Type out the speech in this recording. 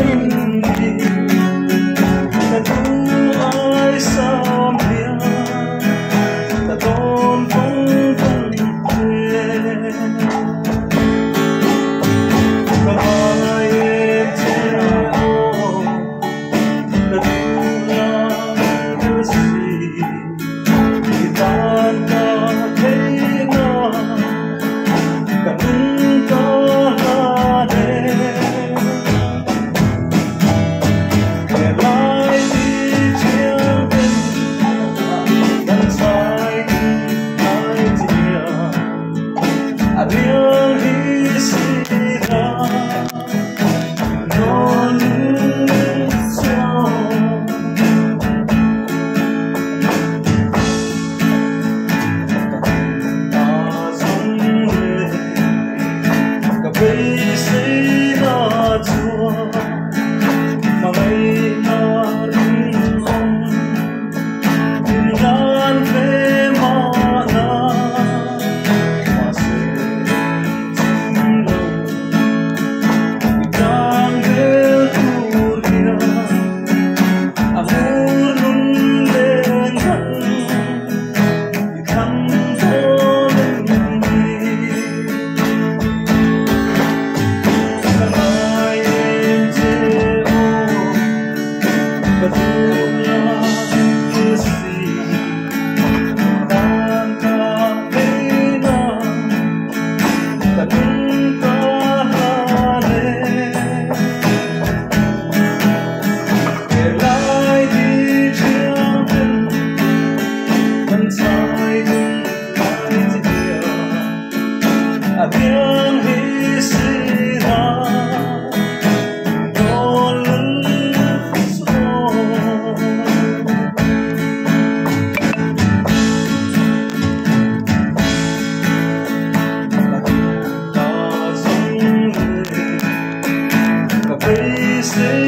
Ni ka duh ai sam hian ka tawn vawng vawng che. Ka ngai em che aw, ka duh lai ber si, i tan ka theih na ka nung ka hlan e. He lai ni thiang ten kan chai ai chia a riang hi si ra non so. Ta zong le ka beisei na chuan hmangaih na rinawm inlan ve mahna mahse chim lo i tang vel tur hian a ngur nun len han i thlang dawn em ni. Ka ngai em che aw, ka duh lai si, tan ka theih na ka nung ka hlan e. He lai di thiang ten kan chai dun lai chia a riang hi si ra dawn lun so. Ka duh ta zong le ka beisei